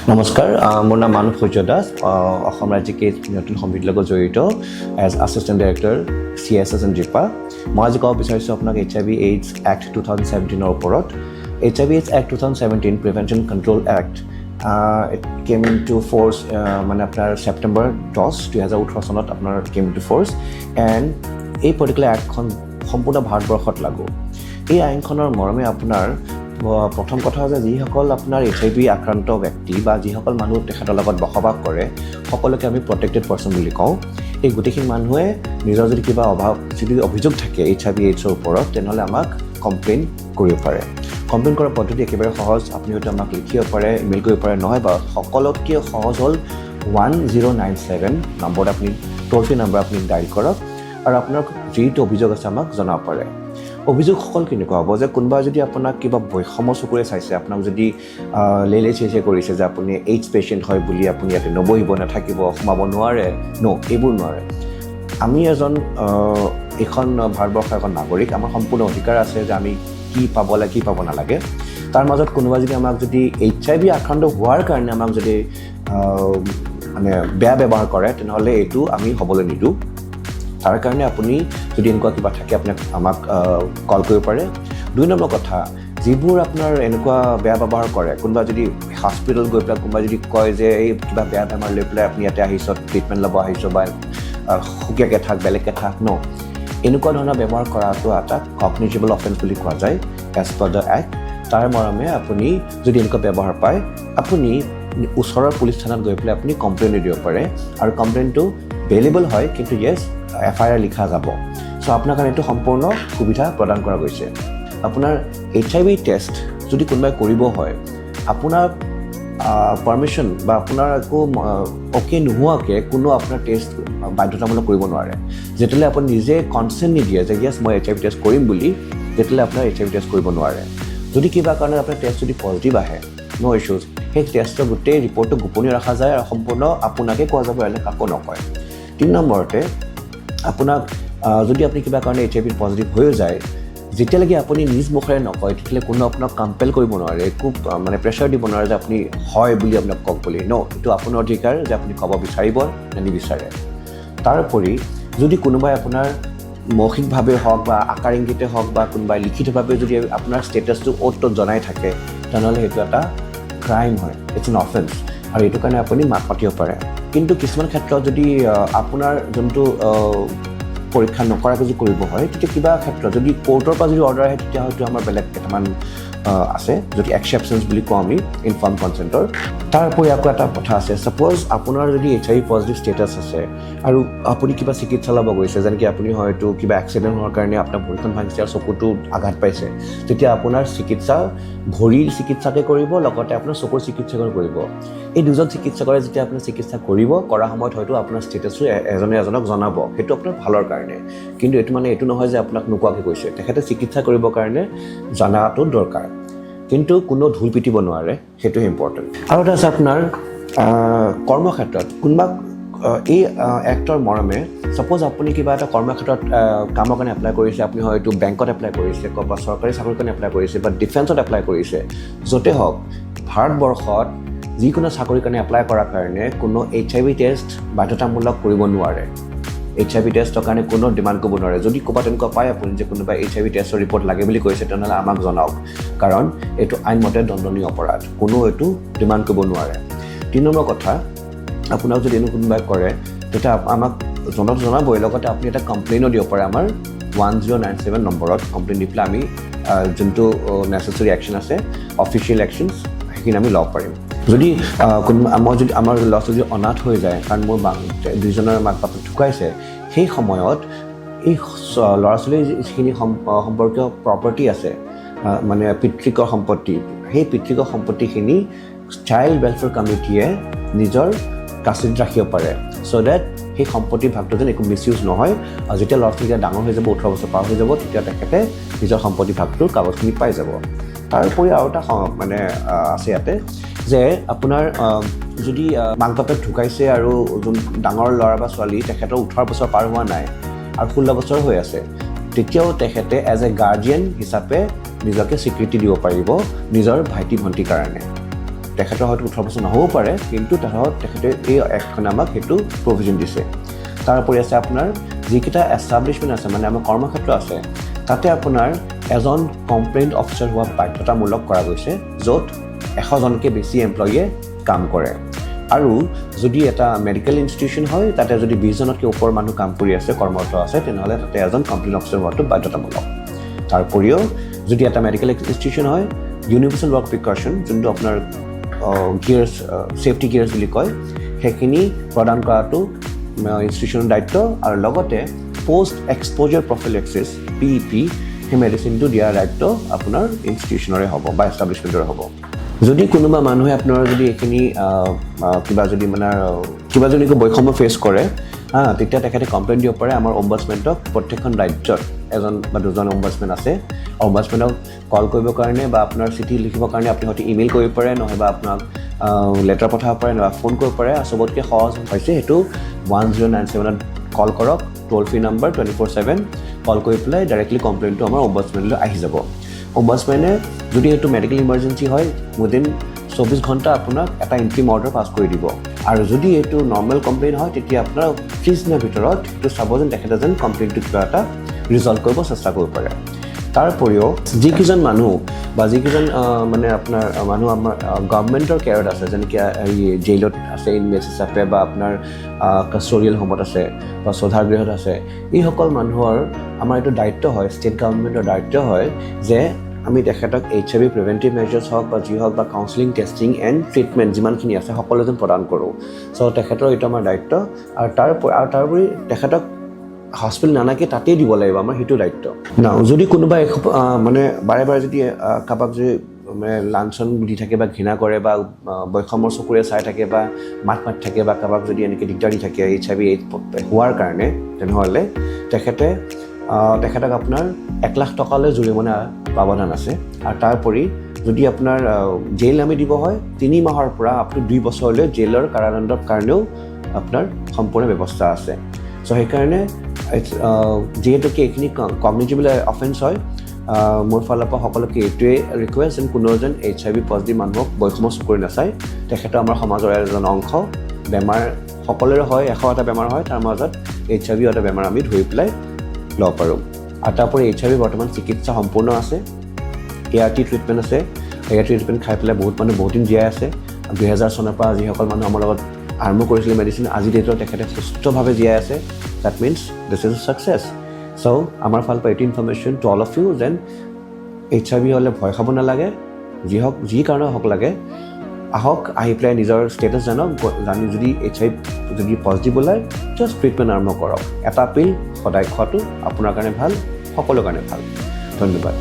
নমস্কাৰ, মোৰ নাম মানৱ সূৰ্য দাস। অসম ৰাজ্যিক এইডছ নিয়ন্ত্ৰণ সমিতিৰ লগত জড়িত as Assistant Director, CSS and JIPA। মই আজি ক'ব বিচাৰিছোঁ আপোনাক HIV AIDS Act 2017ৰ ওপৰত। HIV AIDS Act 2017, Prevention Control Act, it came into force মানে আপোনাৰ ছেপ্টেম্বৰ 10, 2018 চনত আপোনাৰ came in two force. And এই পাৰ্টিকুলাৰ এক্টখন সম্পূৰ্ণ ভাৰতবৰ্ষত লাগু। এই আইনখনৰ মৰ্মে আপোনাৰ প্ৰথম কথা হৈছে, যিসকল আপোনাৰ এইচআইভি আক্ৰান্ত ব্যক্তি বা যিসকল মানুহ তেখেতৰ লগত বসবাস কৰে, সকলোকে আমি প্ৰটেক্টেড পাৰ্চন বুলি কওঁ। এই গোটেইখিনি মানুহে নিজৰ যদি কিবা অভাৱ, যদি অভিযোগ থাকে এইচআইভি এইডছৰ ওপৰত, তেনেহ'লে আমাক কমপ্লেইন কৰিব পাৰে। কমপ্লেইন কৰাৰ পদ্ধতি একেবাৰে সহজ। আপুনি হয়তো আমাক লিখিব পাৰে, ইমেইল কৰিব পাৰে, নহয় বা সকলোতকৈ সহজ হ'ল 1097 নম্বৰত আপুনি, টোল ফ্ৰী নম্বৰ, আপুনি ডাইল কৰক আৰু আপোনাৰ যিটো অভিযোগ আছে আমাক জনাব পাৰে। অভিযোগসকল কেনেকুৱা হ'ব যে কোনোবা যদি আপোনাক কিবা বৈষম্য চকুৰে চাইছে, আপোনাক যদি লেলে চেচে কৰিছে যে আপুনি এইডছ পেচেণ্ট হয় বুলি আপুনি ইয়াতে নবহিব, নাথাকিব, সোমাব নোৱাৰে, ন' এইবোৰ নোৱাৰে। আমি এজন এইখন ভাৰতবৰ্ষৰ এখন নাগৰিক, আমাৰ সম্পূৰ্ণ অধিকাৰ আছে যে আমি কি পাব লাগে, কি পাব নালাগে। তাৰ মাজত কোনোবা যদি আমাক যদি এইচআইভি আক্ৰান্ত হোৱাৰ কাৰণে আমাক যদি মানে বেয়া ব্যৱহাৰ কৰে, তেনেহ'লে এইটো আমি হ'বলৈ নিদিওঁ। তাৰ কাৰণে আপুনি যদি এনেকুৱা কিবা থাকে, আপুনি আমাক কল কৰিব পাৰে। দুই নম্বৰ কথা, যিবোৰ আপোনাৰ এনেকুৱা বেয়া ব্যৱহাৰ কৰে, কোনোবা যদি হস্পিটেল গৈ পেলাই কোনোবা যদি কয় যে এই কিবা বেয়া বেমাৰ লৈ পেলাই আপুনি ইয়াতে আহিছ, ট্ৰিটমেণ্ট ল'ব আহিছ বা সুকীয়াকৈ থাক, বেলেগকৈ থাক, ন এনেকুৱা ধৰণৰ ব্যৱহাৰ কৰাটো এটা কগনিজেবল অফেন্স বুলি কোৱা যায় এজ পাৰ the act. তাৰ মৰ্মে আপুনি যদি এনেকুৱা ব্যৱহাৰ পায়, আপুনি ওচৰৰ পুলিচ থানাত গৈ পেলাই আপুনি কমপ্লেইনো দিব পাৰে আৰু কমপ্লেইনটো বেইলেবল হয়, কিন্তু য়েছ, এফআইআৰ লিখা যাব। চ' আপোনাৰ কাৰণে এইটো সম্পূৰ্ণ সুবিধা প্ৰদান কৰা গৈছে। আপোনাৰ এইচআইভি টেষ্ট যদি কোনোবাই কৰিব হয়, আপোনাৰ পাৰ্মিশ্যন বা আপোনাৰ একো অ'কে নোহোৱাকৈ কোনো আপোনাৰ টেষ্ট বাধ্যতামূলক কৰিব নোৱাৰে। যেতিয়ালৈ আপুনি নিজে কনচেণ্ট নিদিয়ে যে য়েছ, মই এইচআইভি টেষ্ট কৰিম বুলি, তেতিয়াহ'লে আপোনাৰ এইচআইভি টেষ্ট কৰিব নোৱাৰে। যদি কিবা কাৰণত আপোনাৰ টেষ্ট যদি পজিটিভ আহে, ন' ইছ্যুজ, সেই টেষ্টৰ গোটেই ৰিপৰ্টটো গোপনীয় ৰখা যায় আৰু সম্পূৰ্ণ আপোনাকে কোৱা যাব, এনে কাকো নকয়। তিনি নম্বৰতে আপোনাক যদি আপুনি কিবা কাৰণে এইচআইভি পজিটিভ হৈও যায়, যেতিয়ালৈকে আপুনি নিজ মুখেৰে নকয়, তেতিয়াহ'লে কোনো আপোনাক কম্পেল কৰিব নোৱাৰে, একো মানে প্ৰেছাৰ দিব নোৱাৰে যে আপুনি হয় বুলি আপোনাক কওক বুলি। ন, এইটো আপোনাৰ অধিকাৰ যে আপুনি ক'ব বিচাৰিব নে নিবিচাৰে। তাৰোপৰি যদি কোনোবাই আপোনাৰ মৌখিকভাৱে হওক বা আকাৰ ইংগিতে হওক বা কোনোবাই লিখিতভাৱে যদি আপোনাৰ ষ্টেটাছটো অ'ত ত'ত জনাই থাকে, তেনেহ'লে সেইটো এটা ক্ৰাইম হয়, it's an offence আৰু এইটো কাৰণে আপুনি মাত মাতিব পাৰে। কিন্তু কিছুমান ক্ষেত্ৰত যদি আপোনাৰ যোনটো পৰীক্ষা নকৰাকৈ যদি কৰিব হয়, তেতিয়া কিবা ক্ষেত্ৰত যদি কোৰ্টৰ পৰা যদি অৰ্ডাৰ আহে, তেতিয়া হয়তো আমাৰ বেলেগ কেইটামান আছে, যদি এক্সেপশ্যনছ বুলি কওঁ আমি ইনফৰ্ম কনচেণ্টৰ। তাৰ উপৰি আকৌ এটা কথা আছে। ছাপ'জ আপোনাৰ যদি এইচআইভি পজিটিভ ষ্টেটাছ আছে আৰু আপুনি কিবা চিকিৎসা ল'ব গৈছে, যেনেকৈ আপুনি হয়তো কিবা এক্সিডেণ্ট হোৱাৰ কাৰণে আপোনাৰ ভৰিখন ভাঙিছে আৰু চকুটো আঘাত পাইছে, তেতিয়া আপোনাৰ চিকিৎসা ভৰিৰ চিকিৎসাকে কৰিব, লগতে আপোনাৰ চকুৰ চিকিৎসাকে কৰিব। এই দুজন চিকিৎসকৰে যেতিয়া আপোনাৰ চিকিৎসা কৰিব, কৰা সময়ত হয়তো আপোনাৰ ষ্টেটাছটো এজনে এজনক জনাব। সেইটো আপোনাৰ ভালৰ কাৰণে। কিন্তু এইটো মানে এইটো নহয় যে আপোনাক নোকোৱাকৈ কৈছে। তেখেতে চিকিৎসা কৰিবৰ কাৰণে জনাটো দৰকাৰ, কিন্তু কোনো ঢোল পিটিব নোৱাৰে, সেইটোহে ইম্পৰ্টেণ্ট। আৰু এটা আছে আপোনাৰ কৰ্মক্ষেত্ৰত কোনোবা এই এক্টৰ মৰ্মে ছাপ'জ আপুনি কিবা এটা কৰ্মক্ষেত্ৰত কামৰ কাৰণে এপ্লাই কৰিছে, আপুনি হয়তো বেংকত এপ্লাই কৰিছে বা চৰকাৰী চাকৰিৰ কাৰণে এপ্লাই কৰিছে বা ডিফেন্সত এপ্লাই কৰিছে, য'তে হওক, ভাৰতবৰ্ষত যিকোনো চাকৰিৰ কাৰণে এপ্লাই কৰাৰ কাৰণে কোনো এইচআইভি টেষ্ট বাধ্যতামূলক কৰিব নোৱাৰে। এইচআইভি টেষ্টৰ কাৰণে কোনো ডিমাণ্ড কৰিব নোৱাৰে। যদি ক'ৰবাত তেনেকুৱা পায় আপুনি যে কোনোবাই এইচআইভি টেষ্টৰ ৰিপৰ্ট লাগে বুলি কৈছে, তেনেহ'লে আমাক জনাওক, কাৰণ এইটো আইনমতে দণ্ডনীয় অপৰাধ। কোনো এইটো ডিমাণ্ড কৰিব নোৱাৰে। তিনি নম্বৰ কথা, আপোনাক যদি এনে কোনোবাই কৰে, তেতিয়া আমাক জনাত জনাবই, লগতে আপুনি এটা কমপ্লেইনো দিব পাৰে। আমাৰ 1097 নম্বৰত কমপ্লেইন দি পেলাই আমি যোনটো নেচেচেৰী একশ্যন আছে, অফিচিয়েল একশ্যনছ, সেইখিনি আমি ল'ব পাৰিম। যদি কোনোবা মই যদি আমাৰ ল'ৰা ছোৱালী অনাথ হৈ যায়, কাৰণ মোৰ দুইজনৰ মাক বাপেক ঢুকাইছে, সেই সময়ত এই ল'ৰা ছোৱালীৰ যিখিনি সম্পৰ্কীয় প্ৰপাৰ্টি আছে, মানে পিতৃকৰ সম্পত্তি, সেই পিতৃকৰ সম্পত্তিখিনি চাইল্ড ৱেলফেয়াৰ কমিটিয়ে নিজৰ কাষ্টাডিত ৰাখিব পাৰে, চ' ডেট সেই সম্পত্তিৰ ভাগটো যেন একো মিছ ইউজ নহয়। আৰু যেতিয়া ল'ৰা ছোৱালীকেইটা ডাঙৰ হৈ যাব, 18 বছৰ পাৰ হৈ যাব, তেতিয়া তেখেতে নিজৰ সম্পত্তি ভাগটোৰ কাগজখিনি পাই যাব। তাৰোপৰি আৰু এটা মানে আছে ইয়াতে যে আপোনাৰ যদি মাক বাপেক ঢুকাইছে আৰু যোন ডাঙৰ ল'ৰা বা ছোৱালী, তেখেতৰ 18 বছৰ পাৰ হোৱা নাই আৰু 16 বছৰ হৈ আছে, তেতিয়াও তেখেতে এজ এ গাৰ্জিয়ান হিচাপে নিজকে স্বীকৃতি দিব পাৰিব নিজৰ ভাইটি ভণ্টিৰ কাৰণে। তেখেতৰ হয়তো 18 বছৰ নহ'ব পাৰে, কিন্তু তেখেতে এই এক্টখনে আমাক সেইটো প্ৰভিজন দিছে। তাৰোপৰি আছে আপোনাৰ যিকেইটা এষ্টাব্লিছমেণ্ট আছে, মানে আমাৰ কৰ্মক্ষেত্ৰ আছে, তাতে আপোনাৰ এজন কমপ্লেইণ্ট অফিচাৰ হোৱা বাধ্যতামূলক কৰা গৈছে, য'ত 100জনতকৈ বেছি এমপ্লয়ীয়ে কাম কৰে। আৰু যদি এটা মেডিকেল ইনষ্টিটিউশ্যন হয়, তাতে যদি 20জনতকৈ ওপৰ মানুহ কাম কৰি আছে, কৰ্মৰত আছে, তেনেহ'লে তাতে এজন কমপ্লেইন অফিচাৰ হোৱাটো বাধ্যতামূলক। তাৰ উপৰিও যদি এটা মেডিকেল ইনষ্টিটিউশ্যন হয়, ইউনিভাৰ্চেল ৱৰ্ক প্ৰিকশ্যন, যোনটো আপোনাৰ গিয়াৰ্ছ, ছেফটি গিয়াৰ্ছ বুলি কয়, সেইখিনি প্ৰদান কৰাটো ইনষ্টিটিউশ্যনৰ দায়িত্ব। আৰু লগতে পষ্ট এক্সপ'জাৰ প্ৰফিলেক্সিছ, পিইপি, সেই মেডিচিনটো দিয়াৰ দায়িত্ব আপোনাৰ ইনষ্টিটিউশ্যনৰে হ'ব বা এষ্টাব্লিছমেণ্টৰে হ'ব। যদি কোনোবা মানুহে আপোনাৰ যদি এইখিনি আহ, আহ, কিবা যদি মানে কিবা যদি বৈষম্য ফেচ কৰে, হা, তেতিয়া তেখেতে কমপ্লেইন দিব পাৰে আমাৰ অম্বাছমেণ্টক। প্ৰত্যেকখন ৰাজ্যত এজন বা দুজন অম্বাছমেন আছে। অম্বাছমেনক কল কৰিবৰ কাৰণে বা আপোনাৰ চিঠি লিখিবৰ কাৰণে আপুনি হয়তো ইমেইল কৰিব পাৰে, নহয় বা আপোনাক লেটাৰ পঠাব পাৰে, নহবা ফোন কৰিব পাৰে। আৰু চবতকৈ সহজ হৈছে সেইটো 1097ত কল কৰক। Toll free number, 24/7। কল কৰি পেলাই ডাইৰেক্টলি কমপ্লেইনটো আমাৰ অম্বাছমেনলৈ আহি যাব। অম্বাছমেনে যদি সেইটো মেডিকেল ইমাৰ্জেঞ্চি হয়, উইদিন 24 ঘণ্টা আপোনাক এটা ইণ্ট্ৰিম অৰ্ডাৰ পাছ কৰি দিব। আৰু যদি এইটো নৰ্মেল কমপ্লেইন হয়, তেতিয়া আপোনাৰ 30 দিনৰ ভিতৰত সেইটো চাব যেন তেখেতে যেন কমপ্লেইনটো কিবা এটা ৰিজল্ভ কৰিব চেষ্টা কৰিব পাৰে। তাৰ উপৰিও যিকেইজন মানুহ বা যিকেইজন মানে আপোনাৰ মানুহ আমাৰ গভমেণ্টৰ কেয়াৰত আছে, যেনেকৈ এই জেইলত আছে ইনমেটছ হিচাপে বা আপোনাৰ কাষ্টডিয়েল হোমত আছে বা শোধাগৃহত আছে, এইসকল মানুহৰ আমাৰ এইটো দায়িত্ব হয়, ষ্টেট গভৰ্ণমেণ্টৰ দায়িত্ব হয় যে আমি তেখেতক এইচআইভি প্ৰিভেণ্টিভ মেজাৰ্ছ হওক বা যি হওক বা কাউন্সিলিং, টেষ্টিং এণ্ড ট্ৰিটমেণ্ট যিমানখিনি আছে, সকলো যেন প্ৰদান কৰোঁ। চ' তেখেতৰ এইটো আমাৰ দায়িত্ব। আৰু তাৰোপৰি তেখেতক হস্পিটেল নানাকে তাতেই দিব লাগিব, আমাৰ সেইটো দায়িত্ব। ন যদি কোনোবাই মানে বাৰে বাৰে যদি কাৰোবাক যদি মানে লাঞ্ছনা দি থাকে বা ঘৃণা কৰে বা বৈষম্যৰ চকুৰে চাই থাকে বা মাত মাতি থাকে বা কাৰোবাক যদি এনেকৈ দিগদাৰ দি থাকে এইচআইভি এইডছ হোৱাৰ কাৰণে, তেনেহ'লে তেখেতক আপোনাৰ 1 লাখ টকালৈ জৰিমনা প্ৰাৱধান আছে। আৰু তাৰোপৰি যদি আপোনাৰ জেইল আমি দিব হয়, 3 মাহৰ পৰা আপ টু 2 বছৰলৈ জেইলৰ কাৰাদণ্ডৰ কাৰণেও আপোনাৰ সম্পূৰ্ণ ব্যৱস্থা আছে। চ' সেইকাৰণে যিহেতুকে এইখিনি কগনিজিবল অফেন্স হয়, মোৰ ফালৰ পৰা সকলোকে এইটোৱে ৰিকুৱেষ্ট যেন কোনো যেন এইচআইভি পজিটিভ মানুহক বৈষম্য চকুৰে নাচায়। তেখেতো আমাৰ সমাজৰ এজন অংশ। বেমাৰ সকলোৰে হয়, 101টা বেমাৰ হয়, তাৰ মাজত এইচআইভিও এটা বেমাৰ আমি ধৰি পেলাই ল'ব পাৰোঁ। আৰু তাৰোপৰি এইচআইভি বৰ্তমান চিকিৎসা সম্পূৰ্ণ আছে, এআৰটি ট্ৰিটমেণ্ট আছে। এআৰটি ট্ৰিটমেণ্ট খাই পেলাই বহুত মানুহ বহুত দিন জীয়াই আছে। 2000 চনৰ পৰা যিসকল মানুহ আমাৰ লগত আৰম্ভ কৰিছিলে মেডিচিন, আজি ডেটত তেখেতে সুস্থভাৱে জীয়াই আছে। That means this is a success. So আমাৰ ফালৰ পৰা এইটো information to all of you যেন এইচআইভি হ'লে ভয় খাব নালাগে। যি হওক, যি কাৰণে হওক লাগে, আহক, আহি পেলাই নিজৰ ষ্টেটাছ জানক। জানি যদি এইচআইভি যদি পজিটিভ ওলায়, জাষ্ট ট্ৰিটমেণ্ট আৰম্ভ কৰক। এটা পিল সদায় খোৱাটো আপোনাৰ কাৰণে ভাল, সকলোৰ কাৰণে ভাল। ধন্যবাদ।